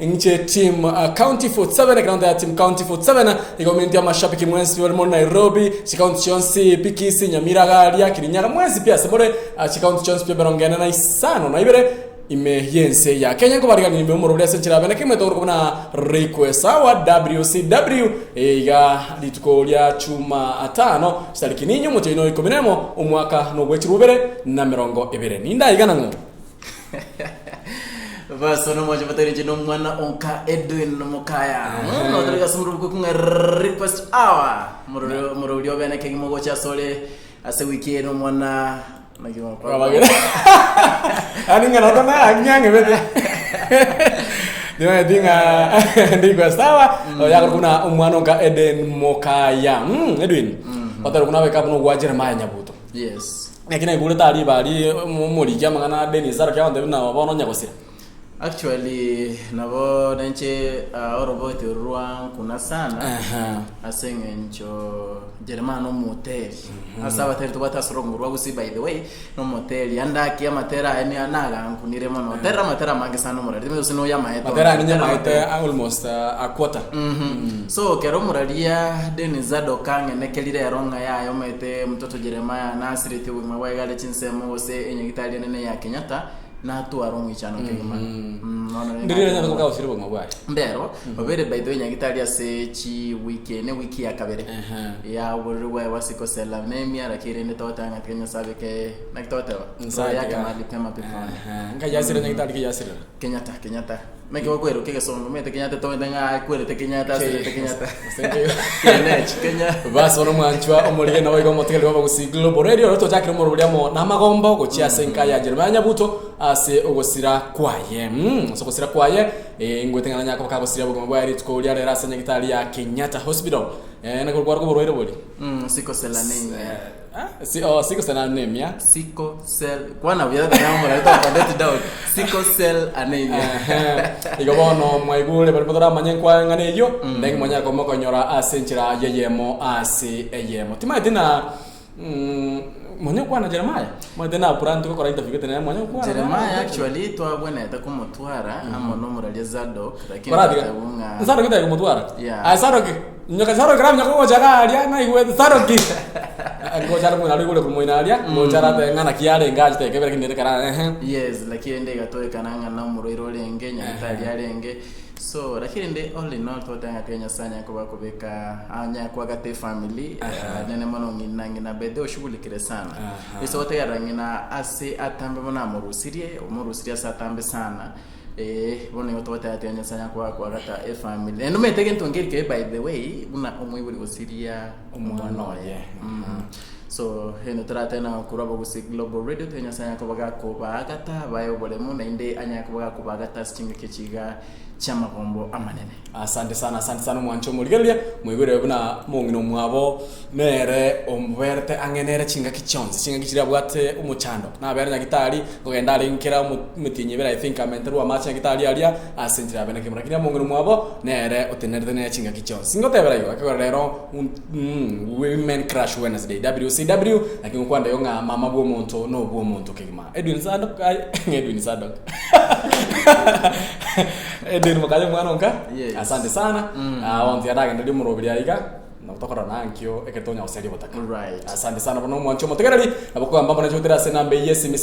Inche team County 47 ekero ntaya team County 47 igo minto amashabiki mwensi bare more Nairobi chikaunti chionsi pi Kisii Nyamira iga aria Kirinyaga mwensi pi ase more chikaunti chionsi pi emerongo ene na isano na ibere ime y'ense ya Kenya nkobarigania ime omorobori ase enchera yabene kegima etogoro buna Request Hour WCW iga rituko ria Chumatano chitariki ninye omotienyi o ikomi na emo omwaka nobwechirwe bobere na emerongo ebere nindaiga nang'o. Baso nomoche batari inche nomwana onka Edwin Mokaya. Notari gase omorobiko kung'a request hour. Morori morori obene kegima gocha asore ase wiki eye nomwana naki gokora. Abagere. Ani ng'a noto na ng'ang'ebete. Nimaeti ng'a request hour oyagoro buna omwana onka Eden Mokaya. Edwin. Otari buna abeka buna ogwa Jeremiah Nyabuto. Yes. Naki naigurete aria ribaga omoriki amang'ana a Denis Saraki agontebia buna bono onye gosira. Actually nabo nainche oroboeti oru rwankuna sana ase eng'encho Jeremiah nomoteri ase abateri tobwate ase orongo rwa Gusii by the way nomoteri ande aki amatera aye nigo nagankunire mono oterire amatera amange sana omorari timanyeti gose noyamaete Matera aye ninyamaete almost a quarter. So ekero omoraria Denis Zadok ang'enekerire ero ng'a yaya omanyete mtoto Jeremiah nasiretie obogima bwaye iga are chinsemo gose enyagitari enene ya Kenyatta, natware omoichano kegima. Bono rende Ndiri natware nyare gosira obogima bwaye. Ndero, obeire by the way nyagitari ase chiwiki ene wiki ya kabere ya oboriri bwaye bwa sickle cell anemia lakini rende togoteba ng'a tiga Nyasaye abeke naki togoteba Nyasaye roho yake tiga. mahali pema peponi. Nkai yasira nyagitari ki yasirera. Kenyatta, Kenyatta. Naki bakweroka egesongo, omanyete Kenyatta tomanyete ng'a akwerete Kenyatta asirete Kenyatta. KNH, Kenya. Basi bono omwanchwa omorige nabo igo omotegereri bw'abagusii Global Radio oro tochakire omorobori amo namagombo gochia ase enka ya Jeremiah Nyabuto ase ogosira kwaye. Ase ogosira kwaye eh, ngwete ng'a nanyare koba kagosiria obogima bwaye rituko ria rero ase nyagitari ya Kenyatta Hospital. Eh, naki orware oborwaire boria? Sickle cell anemia. Ah, si, oh, sickle cell anemia. Sickle cell kwana buya tata namora tokondet down. Sickle cell anemia. Ehe. Igo bono mwaigure baria motaramanye nkwa eng'ana eyio, ndenge mwanyare koba mokonyora ase enchera y'eyemo ase eyemo. Timanyeti na mwanya gokwana Jeremiah? Omanyete na plan togokora interview gete nere mwanya gokwana nere? Jeremiah actually twabwenerete komotwara amo nomoraria Zadok lakini Koratiga. twatebwa ng'a Zadok tari komotwara? Yeah. Aye Zadok, nyoka Zadok ramanya kogocha iga aria naigwete Zadok. Ngocha are moino aria igure korwa moino aria, ngocha aratebe ng'a naki yarenge achete ekebere lakini nere kara ehe. Yes, lakini rende egatoekana ng'a nomorwaire orenge, nyagetari arenge. So, lakini rende all in all togoteba ng'a tiga Nyasaye anyare koba akobeka anyare koagata efamily nene mono ng'ina ng'ina by the way oshughulikire sana. Ase ogotegerera ng'ina ase atambe mono amorusirie, omorusirie ase atambe sana. Eeh bono igo togoteba tiga Nyasaye anyare koba akoagata efamily. Naende omanyete egento nkeri kebe by the way, buna omoibori gosiria Omwana oye. So eno toratebe na korwa abagusii Global Radio tiga Nyasaye anyare koba gakobaagata bae oboremu naende anyare koba gakobaagata ase chingaki echi iga chi'amagombo amanene. Asante sana, asante sana omwanche omorigereria, moigwere buna omong'ina omwabo nere omoberete ang'e nere chingaki chionsi, chingaki chiria abwate omochando. Nabere nyagitari, nkogenda arenge kera omo omotienyi ebere I think amenterwe amache nyagitari aria, ase enchera ya bene kegima. Lakini omong'ina omwabo nere otenenerete nere chingaki chionsi. Ngotebera igo, ekero rero Women Crush Wednesday, WCW, naki ngokwana igo ng'a mama bw'omonto nobw'omonto kegima. Edwin Sadok, ai, Edwin Sadok. Edwin mokaye omwana onka, Yes. asante sana. Ah, onsi aragendereria omoroberi aiga, nabo tokorora nankio ekero tonya goseria obotaka. Right. Asante sana bono omwanche omotegereri, nabo kogamba mono chigotera ase enamba eye y'esimi.